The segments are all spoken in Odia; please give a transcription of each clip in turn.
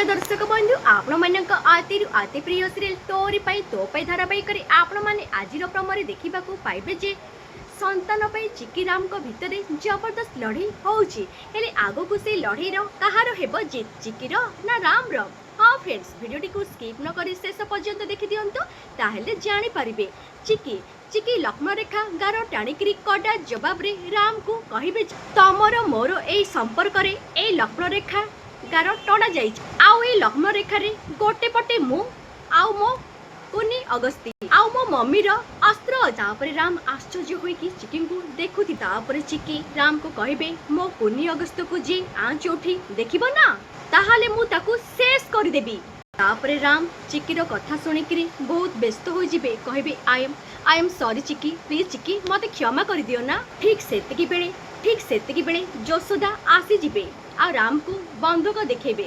ଦର୍ଶକ ବନ୍ଧୁ, ଆପଣମାନଙ୍କ ଅତିରୁ ଅତି ପ୍ରିୟ ସିରିଏଲ୍ ତୋରି ପାଇଁ ତୋ ପାଇଁ ଧାରାବାହିକରେ ଆପଣମାନେ ଆଜିର ପ୍ରୋମୋରେ ଦେଖିବାକୁ ପାଇବେ ଯେ ସନ୍ତାନ ପାଇଁ ଚିକି ରାମଙ୍କ ଭିତରେ ଜବରଦସ୍ତ ଲଢ଼େଇ ହେଉଛି। ହେଲେ ଆଗକୁ ସେ ଲଢ଼େଇର କାହାର ହେବ ଜିତ୍, ଚିକିର ନା ରାମର? ହଁ ଫ୍ରେଣ୍ଡସ୍, ଭିଡ଼ିଓଟିକୁ ସ୍କିପ୍ ନ କରି ଶେଷ ପର୍ଯ୍ୟନ୍ତ ଦେଖିଦିଅନ୍ତୁ, ତାହେଲେ ଜାଣିପାରିବେ। ଚିକି ଚିକି ଲକ୍ଷ୍ମଣରେଖା ଗାର ଟାଣିକିରି କଡ଼ା ଜବାବରେ ରାମକୁ କହିବେ ଯେ, ତମର ମୋର ଏଇ ସମ୍ପର୍କରେ ଏଇ ଲକ୍ଷ୍ମଣରେଖା ଗାର ଟଣା ଯାଇଛି। ଆଉ ଏଇ ଲକ୍ଷ୍ମଣରେଖାରେ ଗୋଟେ ପଟେ ମୁଁ ଆଉ ମୋ କୁନି ଅଗସ୍ତି ଆଉ ମୋ ମମିର ଅସ୍ତ୍ର। ତାପରେ ରାମ ଆଶ୍ଚର୍ଯ୍ୟ ହୋଇକି ଚିକିଙ୍କୁ ଦେଖୁଥି। ତାପରେ ଚିକି ରାମକୁ କହିବେ, ମୋ କୁନି ଅଗସ୍ତକୁ ଯିଏ ଆଞ୍ଚ ଉଠି ଦେଖିବ ନା, ତାହେଲେ ମୁଁ ତାକୁ ଶେଷ କରିଦେବି। ତାପରେ ରାମ ଚିକିର କଥା ଶୁଣିକିରି ବହୁତ ବ୍ୟସ୍ତ ହୋଇଯିବେ। କହିବେ, I am sorry Chiki, please Chiki, ମତେ କ୍ଷମା କରିଦିଅ ନା। ଠିକ୍ ସେତିକି ବେଳେ ଯଶୋଦା ଆସିଯିବେ ଆଉ ରାମକୁ ବନ୍ଧୁକ ଦେଖେଇବେ।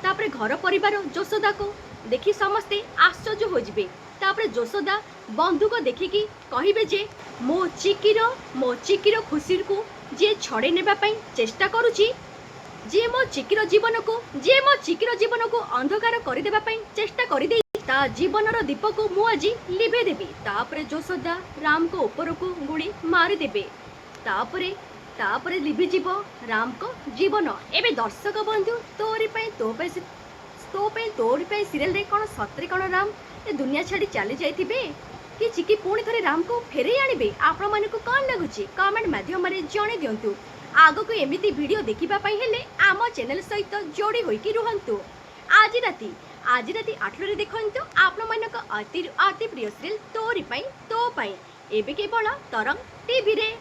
ତାପରେ ଘର ପରିବାର ଯଶୋଦାକୁ ଦେଖି ସମସ୍ତେ ଆଶ୍ଚର୍ଯ୍ୟ ହୋଇଯିବେ। ତାପରେ ଯଶୋଦା ବନ୍ଧୁକ ଦେଖିକି କହିବେ ଯେ ମୋ ଚିକିର ଖୁସିକୁ ଯିଏ ଛଡ଼େଇ ନେବା ପାଇଁ ଚେଷ୍ଟା କରୁଛି, ଯିଏ ମୋ ଚିକିର ଜୀବନକୁ ଅନ୍ଧକାର କରିଦେବା ପାଇଁ ଚେଷ୍ଟା କରିଦେଇ, ତା ଜୀବନର ଦୀପକୁ ମୁଁ ଆଜି ଲିଭେଇ ଦେବି। ତାପରେ ଯଶୋଦା ରାମଙ୍କ ଉପରକୁ ଗୁଳି ମାରିଦେବେ। ତାପରେ ଲିଭିଯିବ ରାମଙ୍କ ଜୀବନ। ଏବେ ଦର୍ଶକ ବନ୍ଧୁ, ତୋରି ପାଇଁ ତୋ ପାଇଁ ତୋ ପାଇଁ ତୋରି ପାଇଁ ସିରିଏଲରେ କ'ଣ ସତରେ କ'ଣ ରାମ ଏ ଦୁନିଆ ଛାଡ଼ି ଚାଲି ଯାଇଥିବେ କି ଚିକି ପୁଣି ଥରେ ରାମକୁ ଫେରେଇ ଆଣିବେ? ଆପଣମାନଙ୍କୁ କ'ଣ ଲାଗୁଛି, କମେଣ୍ଟ ମାଧ୍ୟମରେ ଜଣେଇ ଦିଅନ୍ତୁ। ଆଗକୁ ଏମିତି ଭିଡ଼ିଓ ଦେଖିବା ପାଇଁ ହେଲେ ଆମ ଚ୍ୟାନେଲ ସହିତ ଯୋଡ଼ି ହୋଇକି ରୁହନ୍ତୁ। ଆଜି ରାତି 8ଟାରେ ଦେଖନ୍ତୁ ଆପଣମାନଙ୍କ ଅତି ଅତି ପ୍ରିୟ ସିରିଏଲ୍ ତୋରି ପାଇଁ ତୋ ପାଇଁ, ଏବେ କେବଳ ତରଙ୍ଗ ଟିଭିରେ।